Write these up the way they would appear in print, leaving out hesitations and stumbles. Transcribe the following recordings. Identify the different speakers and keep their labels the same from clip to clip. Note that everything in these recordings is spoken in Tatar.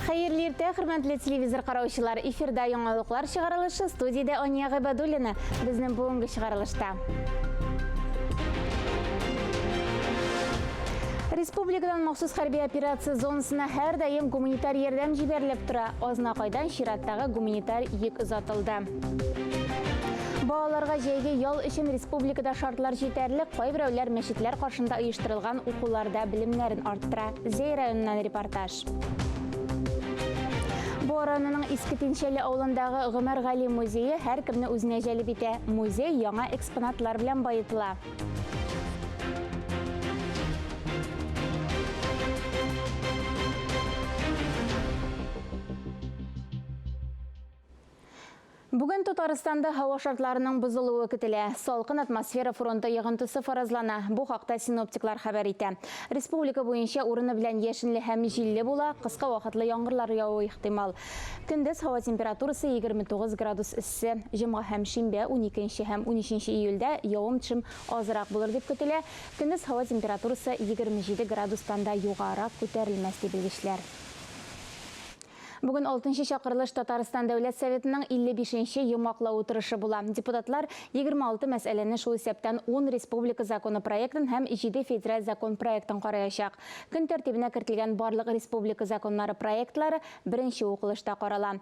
Speaker 1: Хәерле иртә, хөрмәтле телевизор караучылар. Эфирда яңалыклар чыгарылышы, студиядә Ания Гыйбадуллина. Безнең бүгенге чыгарылышта. Республикадан махсус хәрби операция зонасына һәрдаим гуманитар ярдәм җибәрелеп тора. Азнакайдан чираттагы гуманитар йөк озатылды. Балаларга җәйге ял өчен республикада шартлар җитәрлек, кайберәүләр мәчетләр каршында оештырылган укуларда белемнәрен арттыра. Зәй районыннан репортаж. Буа районының Иске Тинчәле авылындагы Гомәр Гали музее һәркемне үзенә җәлеп итә. Музей яңа экспонатлар белән баетыла. Бүген Татарстанда һава шартларының бозылуы көтелә. Салкын атмосфера фронты йогынтысы фаразлана. Бу хакта синоптиклар хәбәр итә. Республика буенча урыны белән яшенле һәм җилле була, кыска вакытлы яңгырлар явуы ихтимал. Көндез һава температурасы 29 градус эссе. Җомга һәм шимбә, 12 һәм 13 июльдә явым-төшем азрак булыр дип көтелә. Көндез һава температурасы 27 градустан да югарырак күтәрелмәс, ди белгечләр. Бүген алтынчы чакырылыш Татарстан Дәүләт Советының 55 нче йомгаклау утырышы була. Депутатлар 26 мәсьәләне, шул исәптән ун республика законы проектын һәм җиде федераль закон проектын караячак. Көн тәртибенә кертелгән барлык республика законнары проектлары беренче укылышта карала.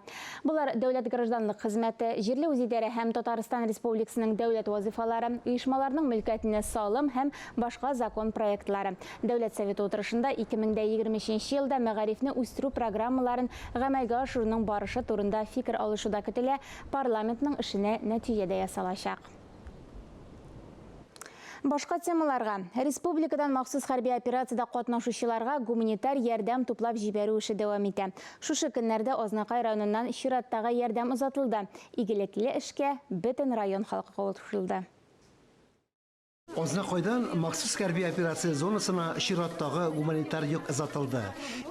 Speaker 1: Болар, дәүләт гражданлык хезмәте, җирле үзидарә һәм Татарстан Республикасының дәүләт вазыйфалары, оешмаларның мөлкәтенә салым һәм башка закон проектлары. Дәүләт Советы утырышында 2023 нче елда мәгарифне үстерү программаларын гамәлгә ашыруның барышы турында фикер алышу да көтелә, парламентның эшенә нәтиҗә дә ясалачак. Башка темаларга. Республикадан махсус хәрби операциядә катнашучыларга гуманитар ярдәм туплап җибәрү эше дәвам итә. Шушы көннәрдә Азнакай районыннан чираттагы ярдәм озатылды. Игелекле эшкә бөтен район халкы кушылды.
Speaker 2: Азнакайдан махсус хәрби операция зонасына чираттагы гуманитар йөк озатылды.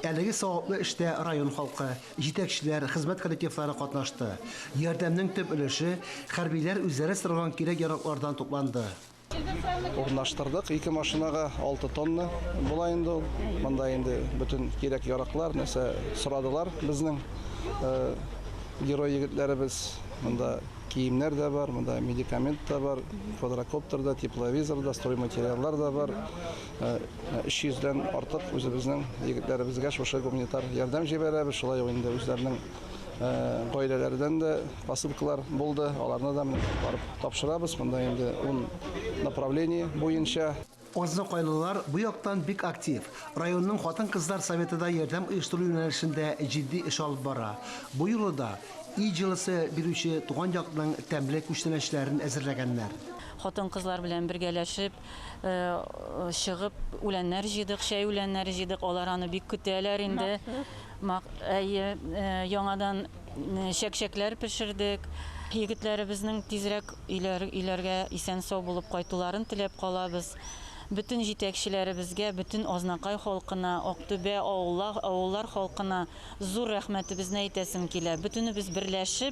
Speaker 2: Әлеге саваплы эштә район халкы, җитәкчеләр, хезмәт коллективлары катнашты. Ярдәмнең төп өлеше хәрбиләр үзләре сораган кирәк-яраклардан тупланды.
Speaker 3: Урнаштырдык ике машинага, 6 тонна була инде ул. Монда инде бөтен кирәк-яраклар, нәрсә сорадылар безнең герой егетләребез. Монда Киемнәр дә бар, монда медикамент та бар, квадрокоптер да, тепловизор да, стройматериаллар да бар. 300 дән артык үзебезнең егетләребезгә шушы гуманитар ярдәм җибәрәбез. Шулай ук инде үзләренең гаиләләрдән дә посылкалар булды. Аларны да менә барып тапшырабыз. Монда инде ун направление буенча.
Speaker 2: Азнакайлылар бу яктан бик актив. Районның хатын-кызлар советы да ярдәм оештыру юнәлешендә җитди эш алып бара. Бу юлы да өй җылысы бирүче туган якның тәмле күчтәнәчләрен әзерләгәннәр.
Speaker 4: Хатын-кызлар белән бергәләшеп чыгып үләннәр җыйдык, чәй үләннәре җыйдык. Алар аны бик көтәләр инде. Әйе, яңадан чәкчәкләр пешердек. Егетләребезнең тизрәк өйләр, өйләргә исән-сау булып кайтуларын теләп калабыз. Бөтен җитәкчеләребезгә, бөтен Азнакай халкына, Актүбә, авылла, авыллар халкына зур рәхмәтебезне әйтәсем килә. Бөтенебез берләшеп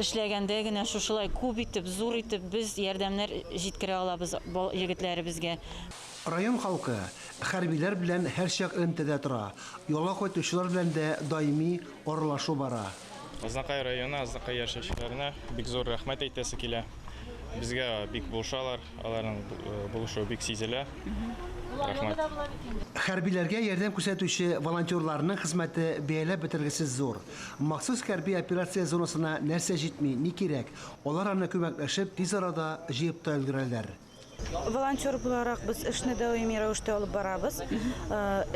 Speaker 4: эшләгәндә генә шушылай күп итеп, зур итеп без ярдәмнәр җиткерә алабыз егетләребезгә.
Speaker 2: Район халкы хәрбиләр белән һәрчак элемтәдә тора, ялга кайтучылар белән дә даими аралашу бара.
Speaker 5: Азнакай районы, Азнакай яшәүчеләренә бик зур рәхмәт әйтәсе килә. Безгә бик булышалар, аларның булышуы бик сизелә. Рәхмәт.
Speaker 2: Хәрбиләргә ярдәм күрсәтүче волонтерларның хезмәте бәяләп бетергесез зур. Махсус хәрби операция зонасына нәрсә җитми, ни кирәк, алар аны күмәкләшеп тиз арада җыеп та өлгерәләр.
Speaker 6: Волонтер буларак без эшне даими рәвештә алып барабыз.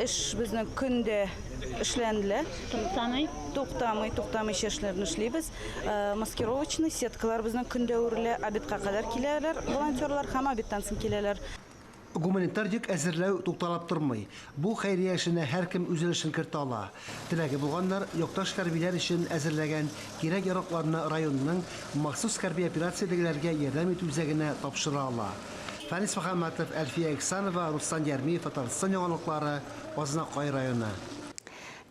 Speaker 6: Эш безнең көндә эшләнелә.
Speaker 1: Туктамый?
Speaker 6: Туктамый, туктамыйча эшләрне эшлибез. Маскировочный сеткалар безнең көндә үрелә. Обедка кадәр киләләр волонтерлар һәм обедтан соң киләләр.
Speaker 2: Гуманитар йөк әзерләү тукталып тормый. Бу хәйрия эшенә һәркем үз өлешен кертә ала. Теләге булганнар якташ хәрбиләр өчен әзерләгән кирәк-яракларны районның махсус хәрби операциядәгеләргә ярдәм итү үзәгенә тапшыра ала. Фәнис Мөхәммәтов, Әлфия Ихсанова, Руслан Ярмиев, Татарстан яңалыклары, Азнакай районы.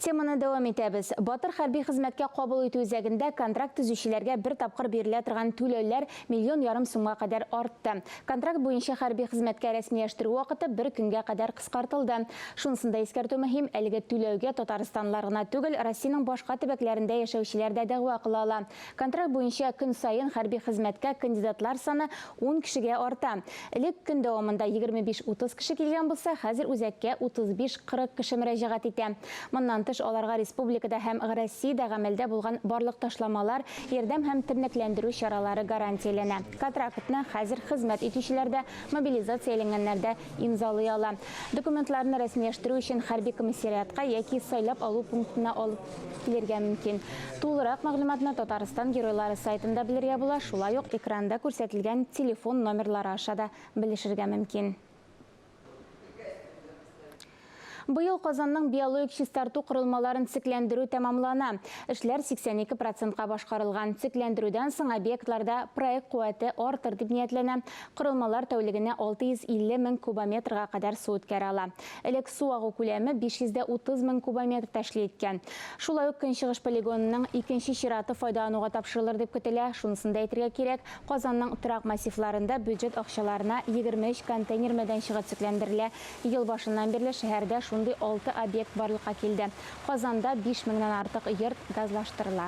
Speaker 1: Теманы дәвам итәбез. Батыр хәрби хезмәткә кабул итү үзәгендә контракт төзүчеләргә бер тапкыр бирелә торган түләүләр 1,5 миллион сумга кадәр артты. Контракт буенча хәрби хезмәткә рәсмиләштерү вакыты бер көнгә кадәр кыскартылды. Шунысын да искәртү мөһим, әлеге түләүгә татарстанлылар гына түгел, Россиянең башка төбәкләрендә яшәүчеләр дә дәгъва кыла ала. Контракт буенча көн саен хәрби хезмәткә кандидатлар саны 10 кешегә арта. Элек көн дәвамында 25-30 кеше килгән булса, хәзер үзәккә 35-40 кеше мөрәҗәгать итә. Моннан тыш, аларга республикада һәм Россиядә гамәлдә булган барлык ташламалар, ярдәм һәм тернәкләндерү чаралары гарантияләнә. Контрактны хәзер хезмәт итүчеләр дә, мобилизацияләнгәннәр дә имзалый ала. Документларны рәсмиләштерү өчен хәрби комиссариатка яки сайлап алу пунктына алып килергә мөмкин. Тулырак мәгълүматны Татарстан геройлары сайтында белергә була, шулай ук экранда күрсәтелгән телефон номерлары аша да белешергә мөмкин. Быел Казанның биологик чистарту корылмаларын төзекләндерү тәмамлана. Эшләр 82 процентка башкарылган. Төзекләндерүдән соң объектларда проект куәте артыр дип ниятләнә. Корылмалар тәүлегенә 650 мең кубометрга кадәр су үткәрә ала. Элек су агу күләме 530 мең кубометр тәшкил иткән. Шулай ук Көнчыгыш полигонының икенче чираты файдалануга тапшырылыр дип көтелә. Шунысын да әйтергә кирәк, Казанның торак массивларында бюджет акчаларына 23 контейнер мәйданчыгы төзекләндерелә. Ел башыннан бирле шәһәрдә шундый 6 объект барлыкка килде. Казанда 5 меңнән артык йорт газлаштырыла.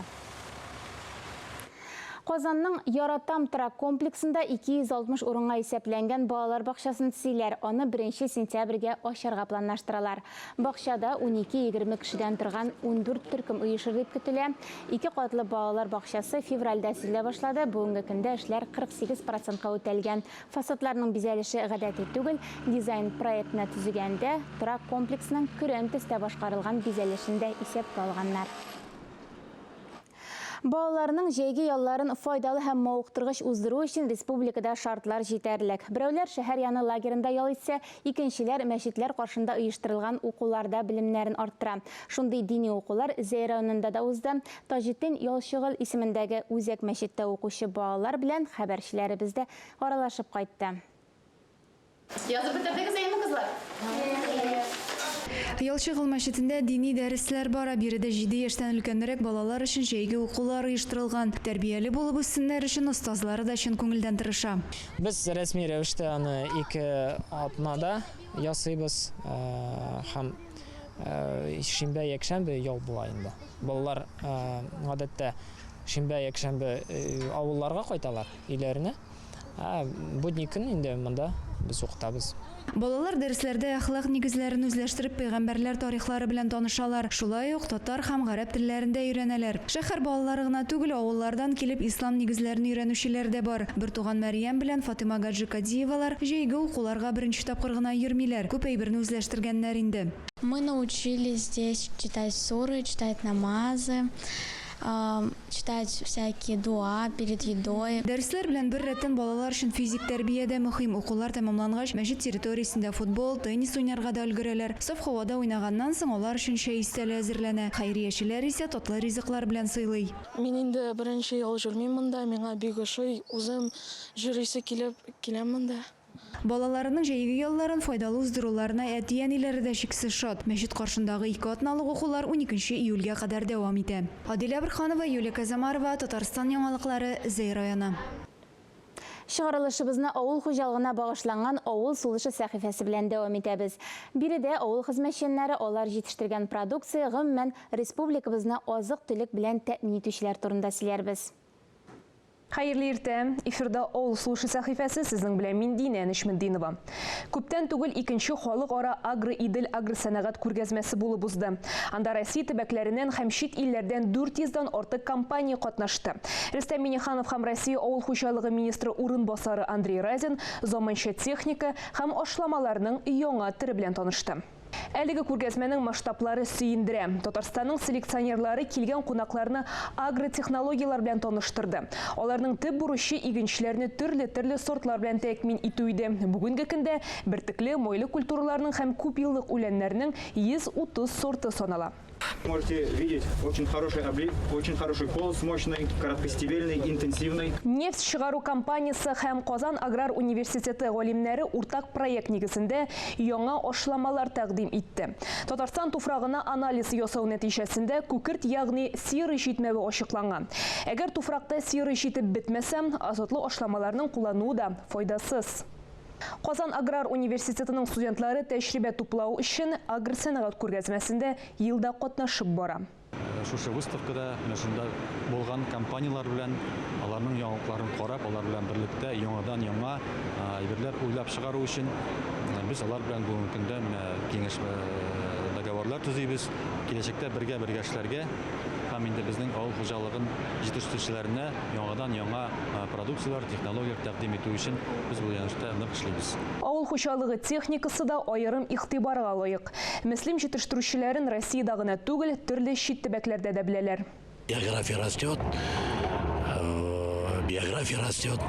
Speaker 1: Казанның Яратам торак комплексында 260 урынга исәпләнгән балалар бакчасын төзиләр. Аны 1 сентябрьгә ачарга планлаштыралар. Бакчада 12-20 кешедән торган 14 төркем оешыр дип көтелә. Ике катлы балалар бакчасы февральдә төзелә башлады. Бүгенге көндә эшләр 48 процентка үтәлгән. Фасадларның бизәлеше гадәти түгел, дизайн проектны төзегәндә торак комплексның көрән төстә башкарылган бизәлешен дә исәпкә алганнар. Балаларның җәйге ялларын файдалы һәм мавыктыргыч уздыру өчен республикада шартлар җитәрлек. Берәүләр шәһәр яны лагерында ял итсә, икенчеләр мәчетләр каршында оештырылган укуларда белемнәрен арттыра. Шундый дини укулар Зәй районында да узды. Таҗетдин Ялчыгол исемендәге үзәк мәчеттә укучы балалар белән хәбәрчеләребез дә аралашып кайтты. Язып бетердегез, әйеме, кызлар?
Speaker 7: Ялчыгол мәчетендә дини дәресләр бара. Биредә 7 яшьтән өлкәнрәк балалар өчен җәйге укулар оештырылган. Тәрбияле булып үссеннәр өчен остазлары да чын күңелдән тырыша.
Speaker 8: Без рәсми рәвештә аны 2 атнада ясыйбыз һәм шимбә, якшәмбе ял була инде. Балалар гадәттә шимбә, якшәмбе авылларга кайталар, өйләренә. Будни көн инде монда без укытабыз.
Speaker 7: Балалар дәресләрдә әхлак нигезләрен үзләштереп, пәйгамбәрләр тарихлары белән танышалар. Шулай ук татар һәм гарәп телләрен дә өйрәнәләр. Шәһәр балалары гына түгел, авыллардан килеп ислам нигезләрен өйрәнүчеләр дә бар. Бертуган Мәрьям белән Фатыйма Гаджикадиевалар җәйге укуларга беренче тапкыр гына йөрмиләр, күп әйберне үзләштергәннәр инде.
Speaker 9: Мы научились здесь читать суры, читать намазы, читать всякие дуа перед едой.
Speaker 7: Дәресләр белән бер рәттән балалар өчен физик тәрбия дә мөһим. Укулар тәмамлангач, мәчет территориясендә футбол, теннис уйнарга да өлгерәләр. Саф һавада уйнаганнан соң алар өчен чәй өстәле әзерләнә. Хәйриячеләр исә татлы ризыклар белән сыйлый.
Speaker 10: Мин инде беренче ел йөрмим монда, миңа бик ошый, үзем йөрисе килеп киләм монда.
Speaker 7: Балаларының җәйге ялларын файдалы уздыруларына әти-әниләре дә чиксез шат. Мәчет каршындагы 2 атналык укулар 12 июльгә кадәр дәвам итә. Адилә Борханова, Юлия Казамарова, Татарстан яңалыклары, Зәй районы.
Speaker 1: Чыгарылышыбызны авыл хуҗалыгына багышланган Авыл сулышы сәхифәсе белән дәвам итәбез. Биредә авыл хезмәтчәннәре алар җитештергән продукция, гомумән, республикабызны азык-төлек белән тәэмин итүчеләр турында сөйләрбез.
Speaker 11: Хәерле иртә. Эфирда Авыл сулышы сәхифәсе, сезнең белән мин Динә Нечметдинова. Күптән түгел икенче халыкара Агро-Идел агросәнәгать күргәзмәсе булып узды. Анда Россия төбәкләреннән һәм чит илләрдән 400-дән артык компания катнашты. Рөстәм Миңнеханов һәм Россия авыл хуҗалыгы министры урынбасары Андрей Разин заманча техника һәм ашламаларның яңа төре белән танышты. Әлеге күргәзмәнең масштаблары сөендерә. Татарстанның селекционерлары килгән кунакларны агротехнологияләр белән таныштырды. Аларның төп бурычы игенчеләрне төрле-төрле сортлар белән тәэмин итү иде. Бүгенге көндә бөртекле, майлы культураларның һәм күп еллык үләннәрнең 130 сорты санала.
Speaker 12: Можете видеть очень хороший облив, очень хороший колос, мощный, короткостебельный, интенсивный.
Speaker 11: Нефть чыгару компаниясе һәм Казан аграр университеты галимнәре уртак проект нигезендә яңа ашламалар тәкъдим итте. Татарстан туфрагына анализ ясау нәтиҗәсендә күкерт, ягъни сера җитмәве ачыкланган. Әгәр туфракта сера җитеп бетмәсә, азотлы ашламаларның куллануы да файдасыз. Казан аграр университетының студентлары тәҗрибә туплау өчен агросәнәгать күргәзмәсендә ел да катнашып бара.
Speaker 13: Шушы выставкада менә шунда булган компанияләр белән аларның яңалыкларын карап, алар белән берлектә яңадан-яңа әйберләр уйлап чыгару өчен без алар белән бүгенге көндә менә киңәшмә договорлар төзибез. Киләчәктә бергә-бергә эшләргә һәм инде безнең авыл хуҗалыгын җитештерүчеләренә яңадан-яңа продукцияләр, технологияләр тәкъдим итү өчен без бу юнәлештә нык эшлибез.
Speaker 11: Авыл хуҗалыгы техникасы да аерым игътибарга лаек. Мөслим җитештерүчеләрен Россиядә генә түгел, төрле чит төбәкләрдә дә беләләр.
Speaker 14: География растет, биография растет,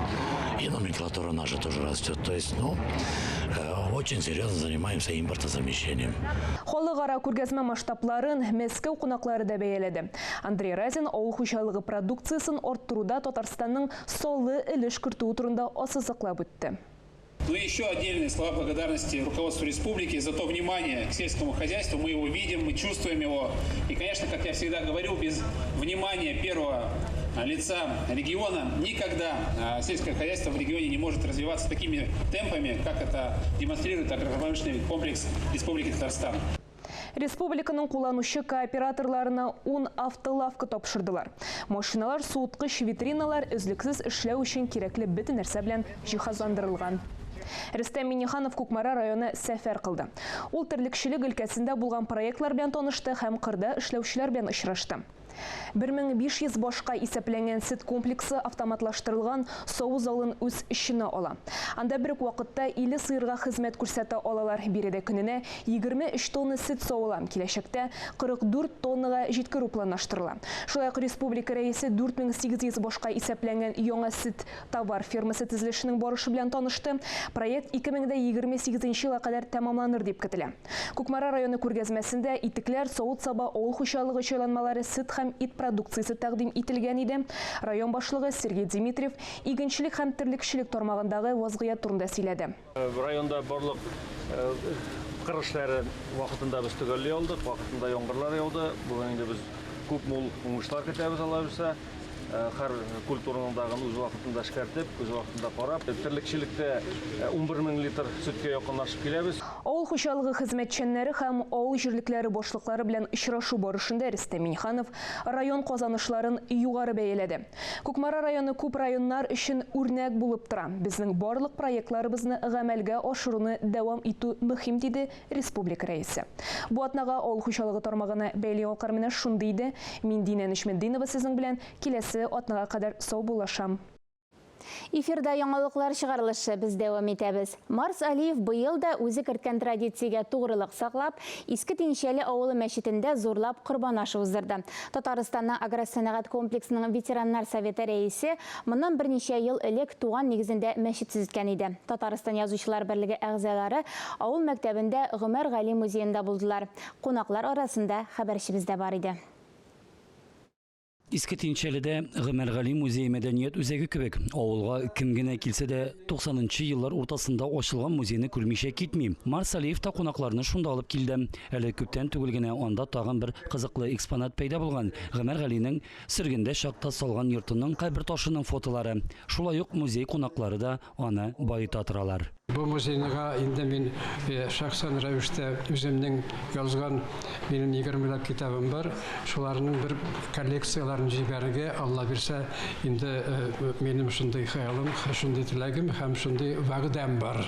Speaker 14: и номенклатура наша тоже растет. То есть, ну, очень серьезно занимаемся импортозамещением.
Speaker 11: Халыкара күргәзмә масштабларын Мәскәү кунаклары да бәяләде. Андрей Разин авыл хуҗалыгы продукциясен арттыруда Татарстанның саллы өлеш кертүе турында ассызыклап үтте.
Speaker 15: Ну и еще отдельные слова благодарности руководству республики за то внимание к сельскому хозяйству. Мы его видим, мы чувствуем его. И, конечно, как я всегда говорю, без внимания первого лица региона никогда сельское хозяйство в регионе не может развиваться такими темпами, как это демонстрирует агропромышленный комплекс Республики Татарстан.
Speaker 11: Республиканың кулланучы кооператорларына 10 автолавка тапшырдылар. Машиналар, суыткыч, витриналар өзлексез эшләү өчен кирәкле бөтен нәрсә белән җиһазландырылган. Рөстәм Миңнеханов Кукмара районы сәфәр кылды. Ул терлекчелек өлкәсендә булган проектлар белән танышты һәм кырда эшләүчеләр белән очрашты. 1500 башка исәпләнгән сөт комплексы автоматлаштырылган саву залын үз эченә ала. Анда бер үк вакытта 50 сыерга хезмәт күрсәтә алалар. Биредә көненә 23 тонна сөт савыла. Киләчәктә 44 тоннага җиткерү планлаштырыла. Шулай ук республика рәисе 4800 башка исәпләнгән яңа сөт товар фермасы төзелешенең барышы белән танышты. Проект 2028 елга кадәр тәмамланыр дип көтелә. Кукмара районы күргәзмәсендә итекләр, савыт-саба, авыл хуҗалыгы җайланмалары, сөт һәм ит продукциясе тәкъдим ителгән иде. Район башлыгы Сергей Димитриев игенчелек һәм терлекчелек тармагындагы вазгыять турында сөйләде.
Speaker 16: Районда барлык кыр эшләре вакытында без төгәлли алдык, вакытында яңгырлар яуды. Бүген инде без күп мул уңышлар көтәбез, Алла бирсә. Һәр культураның дагын үз вакытында эшкәртеп, үз вакытында карап, терлекчелектә 11 мең литр сөткә якынлашып киләбез.
Speaker 11: Авыл хуҗалыгы хезмәтчәннәре һәм авыл җирлекләре башлыклары белән очрашу барышында Рөстәм Миңнеханов район казанышларын югары бәяләде. Кукмара районы күп районнар өчен үрнәк булып тора. Безнең барлык проектларыбызны гамәлгә ашыруны дәвам итү мөһим, диде республика рәисе. Бу атнага авыл хуҗалыгы тармагына бәйле яңалыклар менә шундый иде. Мин Динә Нечметдинова сезнең белән киләсе атнага кадәр саубуллашам.
Speaker 1: Эфирда яңалыклар чыгарылышы, без дәвам итәбез. Марс Алиев быел да үзе керткән традициягә тугрылык саклап, Иске Тинчәле авылы мәчетендә зурлап корбан ашы уздырды. Татарстанның агросәнәгать комплексының ветераннар советы рәисе моннан берничә ел элек туган нигезендә мәчет төзеткән иде. Татарстан Язучылар берлеге әгъзалары авыл мәктәбендә Гомәр Гали музеенда булдылар. Кунаклар арасында хәбәрчебез дә бар иде.
Speaker 17: Иске Тинчәледә Гомәр Гали музее мәдәният үзәге кебек. Авылга кем генә килсә дә, 90 нчы еллар уртасында ачылган музейны күрмичә китми. Марс Алиев та кунакларны шунда алып килде. Әле күптән түгел генә анда тагын бер кызыклы экспонат пәйда булган, Гомәр Галинең сөргендә чакта салган йортының кабер ташының фотолары. Шулай ук музей кунаклары да аны баета торалар.
Speaker 18: Бу музейныга инде мин шәхсән рәвештә үземнең язган минем егермеләп китабым бар. Шуларның бер коллекцияләрен җибәрергә, Алла бирсә, инде минем шундый хыялым, шундый теләгем һәм шундый вәгъдәм бар.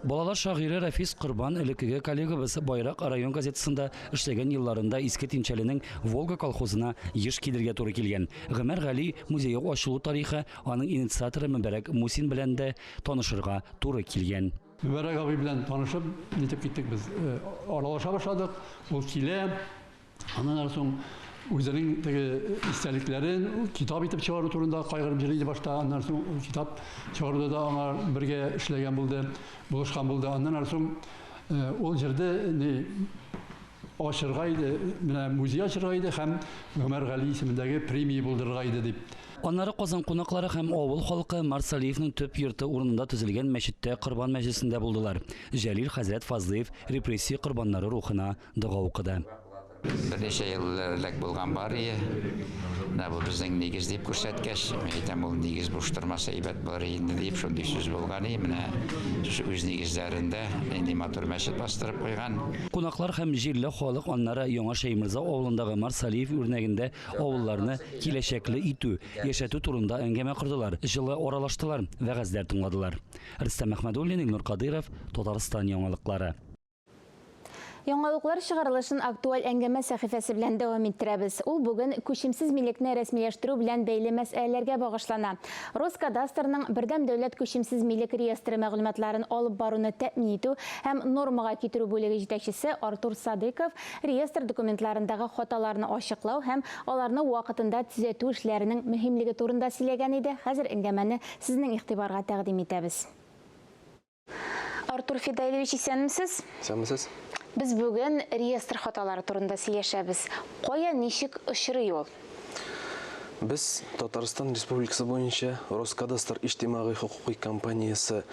Speaker 17: Балалар шагыйре Рафис Корбан элеккеге коллегабыз, Байрак район газетасында эшләгән елларында Иске Тинчәленең Волга колхозына еш килергә туры килгән. Гомәр Гали музее ачылу тарихы, аның инициаторы Мөбарәк Мусин белән дә танышырга туры килгән.
Speaker 18: Мөбарәк абый белән танышып, нитеп киттек без, аралаша башладык. Ул килә, аннан соң үзенең теге истәлекләрен китап итеп чыгару турында кайгырып йөри иде башта. Аннан соң ул китап чыгаруда да аңа бергә эшләгән булды, булышкан булды. Аннан соң ул җирдә ни.
Speaker 19: ачырга иде, менә музей ачырга иде һәм Гомәр Гали исемендәге премия булдырырга иде дип.
Speaker 17: Аннары Казан кунаклары һәм авыл халкы Марс Алиевның төп йорты урынында төзелгән мәчеттә корбан мәҗлесендә булдылар. Җәлил хәзрәт Фазлыев репрессия корбаннары рухына дога укыды.
Speaker 20: Берничә еллар элек булган бар ие. Менә бу безнең нигез дип күрсәткәч, мин әйтәм, ул нигез буш тормаса әйбәт булыр инде дип, шундый сүз булган ие. Менә шушы үз нигезләрендә нинди матур мәчет бастырып куйган.
Speaker 17: Кунаклар һәм җирле халык аннары Яңа Шәйморза авылындагы Марс Алиев үрнәгендә авылларны киләчәкле итү, яшәтү турында әңгәмә кордылар, җылы аралаштылар, вәгазьләр тыңладылар. Рөстәм Әхмәдуллин, Илнур Кадыйров, Татарстан яңалыклары.
Speaker 1: Яңалыклар чыгарылышын актуаль әңгәмә сәхифәсе белән дәвам иттерәбез. Ул бүген күчемсез милекне рәсмиләштерү белән бәйле мәсьәләләргә багышлана. Роскадастрның Бердәм дәүләт күчемсез милек реестры мәгълүматларын алып баруны тәэмин итү һәм нормага китерү бүлеге җитәкчесе Артур Садыйков реестр документларындагы хаталарны ачыклау һәм аларны вакытында төзәтү эшләренең мөһимлеге турында сөйләгән иде. Хәзер әңгәмәне сезнең игътибарга тәкъдим итәбез. Артур Фидаилевич, исәнмесез?
Speaker 21: Исәнмесез.
Speaker 1: Без бүген реестр хаталары турында сөйләшәбез. Кая, ничек очрый ул?
Speaker 21: Без Татарстан Республикасы буенча Роскадастр иҗтимагый-хокукый компаниясе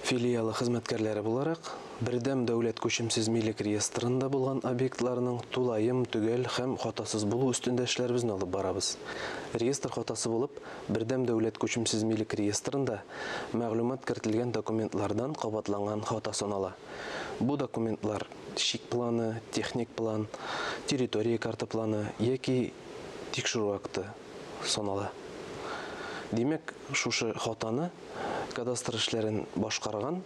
Speaker 21: филиалы хезмәткәрләре буларак, Бердәм дәүләт күчемсез милек реестрында булган объектларның тулаем, төгәл һәм хатасыз булу өстендә эшләребезне алып барабыз. Реестр хатасы булып, Бердәм дәүләт күчемсез милек реестрында мәгълүмат кертелгән документлардан кабатланган хата санала. Бу документлар чик планы, техник план, территория карта планы яки тикшерү акты санала. Димәк, шушы хатаны кадастр эшләрен башкарган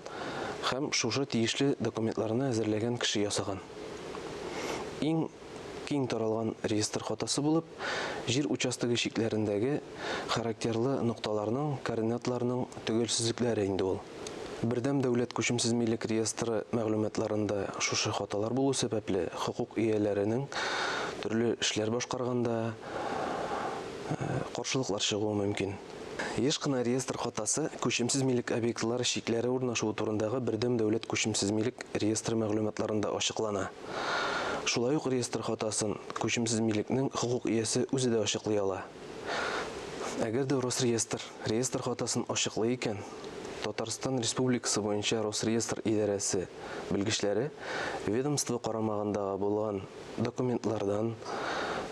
Speaker 21: һәм шушы тиешле документларны әзерләгән кеше ясаган. Иң киң таралган реестр хатасы булып, җир участогы чикләрендәге характерлы нокталарның, координатларның төгәлсезлекләре инде ул. Бердәм дәүләт күчемсез милек реестры мәгълүматларында шушы хаталар булу сәбәпле, хокук ияләренең төрле эшләр башкарганда каршылыклар чыгуы мөмкин. Еш кына реестр хатасы күчемсез милек объектлары чикләре урнашуы турындагы Бердәм дәүләт күчемсез милек реестры мәгълүматларында ачыклана. Шулай ук реестр хатасын күчемсез милекнең хокук иясе үзе дә ачыклый ала. Әгәр дә Росреестр реестр хатасын ачыклый икән, Татарстан Республикасы буенча Росреестр идарәсе белгечләре ведомство карамагындагы булган документлардан,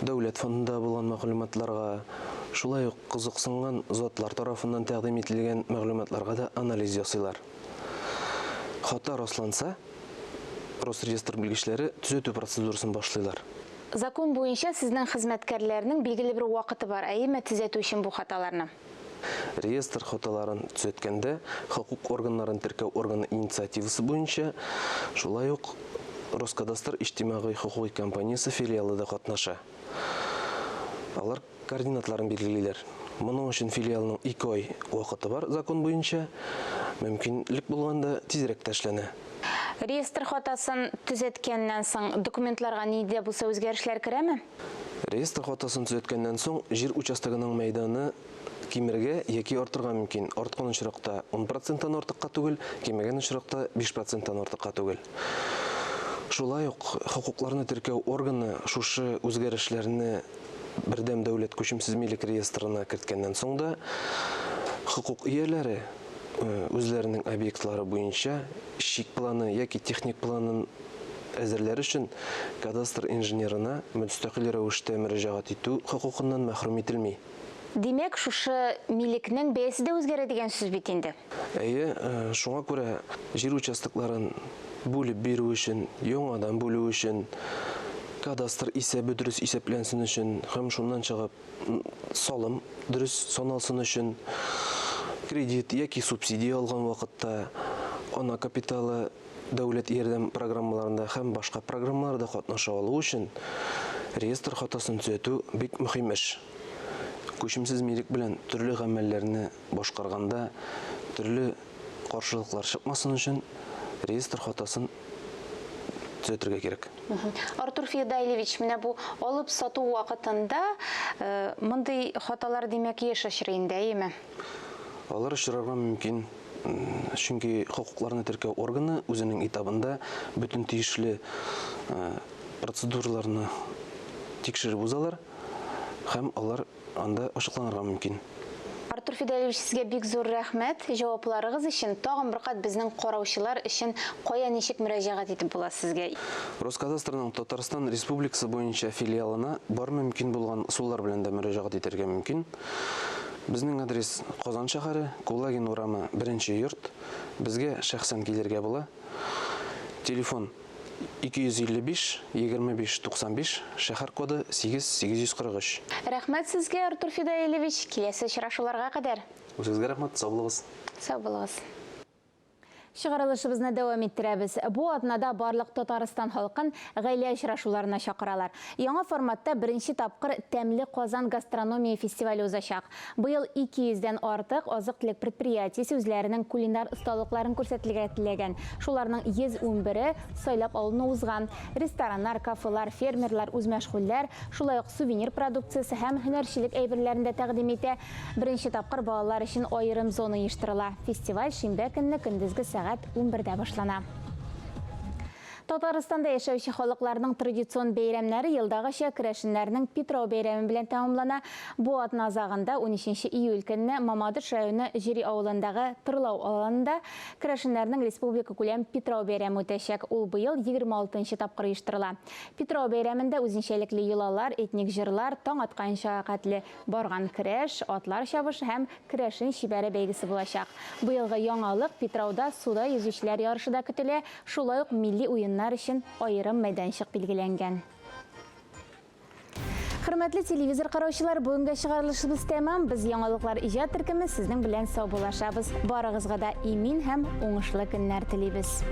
Speaker 21: дәүләт фондында булган мәгълүматларга, шулай ук кызыксынган затлар тарафыннан тәкъдим ителгән мәгълүматларга да анализ ясыйлар. Хата расланса, Росреестр белгечләре төзәтү процедурасын башлыйлар.
Speaker 1: Закон буенча сезнең хезмәткәрләрнең билгеле бер вакыты бар, әйеме, төзәтү өчен бу хаталарны?
Speaker 21: Реестр хаталарын төзәткәндә, хокук органнарын теркәү органы инициативасы буенча, шулай ук Роскадастр иҗтимагый-хокукый компаниясе филиалы да катнаша. Алар координатларын билгелиләр. Моның өчен филиалның ике ай вакыты бар закон буенча. Мөмкинлек булганда тизрәк тә эшләнә.
Speaker 1: Реестр хатасын төзәткәннән соң документларга нинди дә булса үзгәрешләр керәме?
Speaker 21: Реестр хатасын төзәткәннән соң җир участогының мәйданы кимергә яки артырга мөмкин. Арткан очракта 10 проценттан артыкка түгел, кимегән очракта 5 проценттан артыкка түгел. Шулай ук хокукларны теркәү органы шушы үзгәрешләрне Бердәм дәүләт күчемсез милек реестрына керткәннән соң да хокук ияләре үзләренең объектлары буенча чик планы яки техник планын әзерләр өчен кадастр инженерына мөстәкыйль рәвештә мөрәҗәгать итү хокукыннан мәхрүм ителми.
Speaker 1: Димәк, шушы милекнең бәясе дә үзгәрә дигән сүз бит инде.
Speaker 21: Әйе, шуңа күрә җир участокларын бүлеп бирү өчен, яңадан бүлү өчен, кадастр исәбе дөрес исәпләнсен өчен һәм шуннан чыгып салым дөрес саналсын өчен, кредит яки субсидия алган вакытта ана капиталы, дәүләт ярдәм программаларында һәм башка программаларда катнаша алу өчен реестр хатасын төзәтү бик мөһим эш. Күчемсез милек белән төрле гамәлләрне башкарганда төрле каршылыклар чыкмасын өчен реестр хатасын төзәтергә кирәк.
Speaker 1: Артур Федайлевич, менә бу алып сату вакытында э, мондый хаталар димәк еш очрый инде, әйеме?
Speaker 21: Алар очрарга мөмкин. Чөнки хокукларны теркәү органы үзенең этабында бөтен тиешле э, процедураларны тикшереп узалар һәм алар анда ачыкланырга мөмкин.
Speaker 1: Артур Фидәлевич, сезгә бик зур рәхмәт җавапларыгыз өчен. Тагын бер кат безнең караучылар өчен кая ничек мөрәҗәгать итеп була сезгә?
Speaker 21: Роскадастрның Татарстан Республикасы буенча филиалына бар мөмкин булган ысуллар белән дә мөрәҗәгать итәргә мөмкин. Безнең адрес Казан шәһәре, Кулагин урамы, беренче йорт. Безгә шәхсән килергә була. Телефон 255 25 95, шәһәр коды 8 843.
Speaker 1: Рәхмәт сезгә, Артур Фидаилевич. Киләсе очрашуларга кадәр.
Speaker 21: Үзегезгә рәхмәт, сау булыгыз.
Speaker 1: Сау булыгыз. Чыгарылышыбызны дәвам иттерәбез. Бу атнада барлык Татарстан халкын гаилә очрашуларына чакыралар. Яңа форматта беренче тапкыр Тәмле Казан гастрономия фестивале узачак. Быел 200 дән артык азык-төлек предприятиесе үзләренең кулинар осталыкларын күрсәтергә теләгән. Шуларның 111-е сайлап алуны узган. Рестораннар, кафелар, фермерлар, үзмәшгульләр, шулай ук сувенир продукциясе һәм һөнәрчелек әйберләрен дә тәкъдим итә. Беренче тапкыр балалар өчен аерым зона оештырыла. Фестиваль шимбә көнне көндезге сәгать 11дә башлана. Татарстанда яшәүче халыкларның традицион бәйрәмнәре елдагыча керәшеннәрнең Питрау бәйрәме белән тәмамлана. Бу атна азагында 13 июль көнне Мамадыш районы Җөри авылындагы Тырлау аланында керәшеннәрнең республикакүләм Питрау бәйрәме үтәчәк. Ул быел 26 нчы тапкыр оештырыла. Питрау бәйрәмендә үзенчәлекле йолалар, этник җырлар, таң атканчага хәтле Барган көрәш, атлар чабышы һәм Керәшен чибәре бәйгесе булачак. Быелгы яңалык, Питрауда суда йөзүчеләр ярышы да көтелә, шулай ук милли уеннар өчен аерым мәйданчык билгеләнгән. Хөрмәтле телевизор караучылар, бүгенге чыгарылышыбыз тәмам. Без Яңалыклар иҗат төркеме сезнең белән саубуллашабыз. Барыгызга да имин һәм уңышлы көннәр телибез.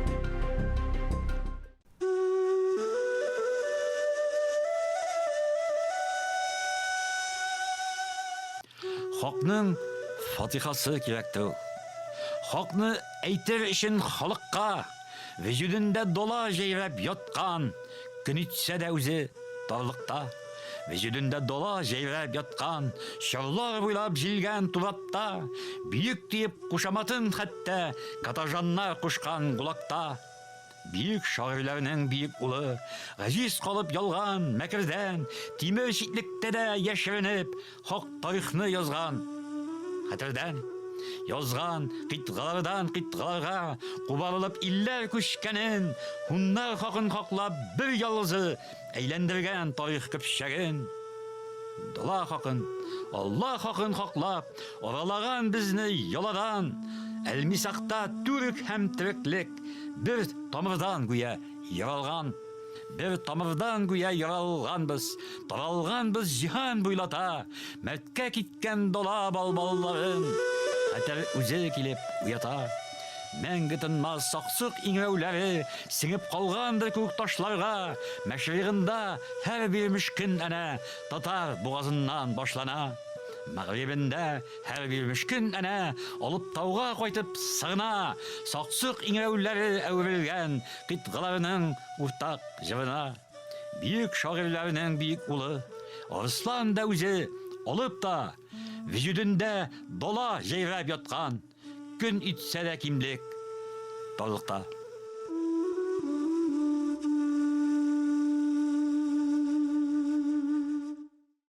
Speaker 3: Хакның фатихасы кирәктер. Хакны әйтер өчен халыкка, вөҗүдендә дола җәйрәп яткан, көн итсә дә үзе тарлыкта. Вөҗүдендә дола җәйрәп яткан, чорлар буйлап җилгән турапта, бөек диеп кушаматын хәтта катажаннар кушкан гулакта. Бөек шагыйрьләрнең бөек улы, Газиз калып ялган, мәкердән, Тимер читлектә дә яшеренеп, Хак тарихны язган. Хәтердән. Язган, кыйтгалардан кыйтгаларга Кубарылып илләр күчкәнен, Һуннар хакын хаклап бер ялгызы Әйләндергән тарих көпчәген. Дала хакын, Алла хакын хаклап, Аралаган безне яладан, Әлмисакта түрек һәм тереклек Бер тамырдан гүя яралган. Бер тамырдан гүя яралганбыз, Таралганбыз җиһан буйлата, Мәрткә киткән дала балбалларын Хәтер үзе килеп уята. Мәңге тынмас саксык иңрәүләре Сеңеп калгандыр күк ташларга, Мәшригында һәр бирмеш көн әнә Татар бугазыннан башлана. Мәгърибендә һәр бирмеш көн әнә Алып тауга кайтып сыгына, Саксык иңрәүләре әверелгән Кыйтгаларының уртак җырына. Бөек шагыйрьләрнең бөек улы Арыслан да үзе алып та, Вөҗүдендә дала җәйрәп яткан, Көн итсә дә кимлек тарлыкта.